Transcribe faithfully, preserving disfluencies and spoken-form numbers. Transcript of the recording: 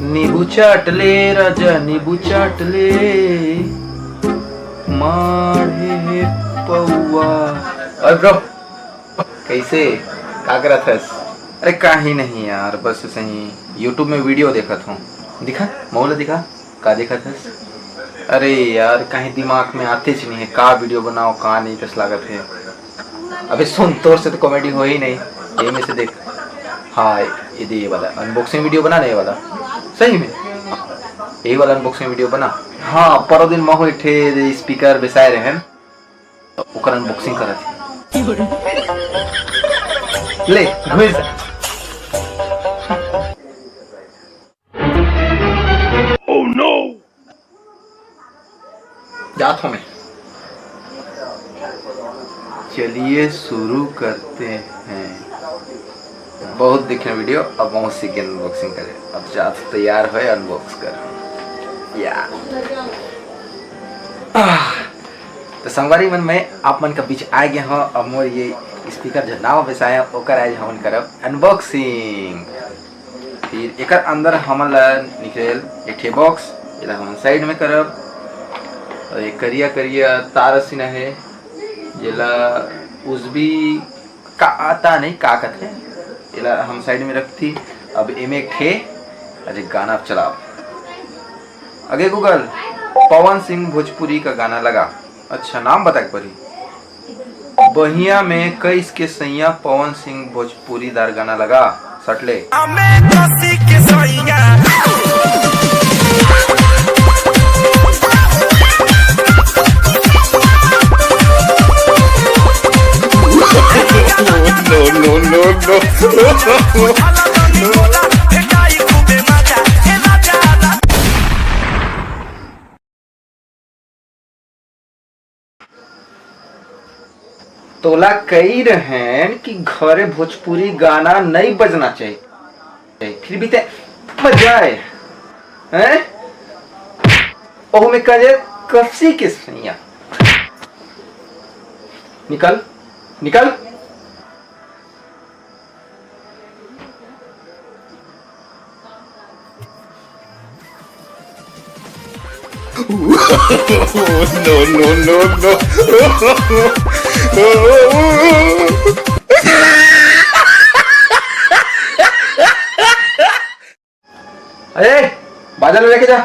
नींबू चाट ले राजा, नींबू चाट ले, माढ़े हे पौआ। अरे ब्रो, कैसे, का करत हस? अरे काहे नहीं यार, बस ऐसे ही YouTube में वीडियो देखत हूँ। दिखा, मोला दिखा, का देखत हस? अरे यार, कहीं दिमाग में आतेच नहीं है, का वीडियो बनाओ, का नहीं, कस लागत है। अबे सुन, तोर से तो कॉमेडी हो ही नहीं। ये में से देख, हाँ, ये दे, ये वाला अनबॉक्सिंग वीडियो बना ना, ये वाला, सही में, यही वाला अनबॉक्सिंग वीडियो बना। हाँ, परो दिन महू एक ठे स्पीकर बेसाए रहे हैं, ओकर अनबॉक्सिंग करत है। ले, घुस जा। Oh no! जात हूँ मैं। चलिए शुरू करते हैं। बहुत देखे वीडियो, अब बहुत सीखे अनबॉक्सिंग करे। अब जात तैयार होए, अनबॉक्स कर। या। आह। तो संगवारी मन, मैं आप मन का बीच आ गया हूँ। अब मोर ये स्पीकर जो नाव बेसाया, ओकर आज हमन करब अनबॉक्सिंग। फिर एकर अंदर हमन ला निकलेल एक ठे बॉक्स, एला हमन साइड में करब। और एक करिया करिया तार असिन हे, जेला उसबी का आता नहीं, का कथे, एला हम साइड में रखती। अब एमे एक ठे अरे गाना चलाओ। अगे गूगल, पवन सिंह भोजपुरी का गाना लगा। अच्छा, नाम बता के पड़ी। बहिया में कइस के सैया, पवन सिंह भोजपुरी दार गाना लगा। सटले। हमें कसी के सैया। No, no, no, no। तोला कही रहेन कि घरे भोजपुरी गाना नहीं बजना चाहिए, फिर भी ते बजाए, हैं? ओहू में कहे कसी के सैया। निकल, निकल। No, no, no, no। अरे, बाजा ल लेके जा।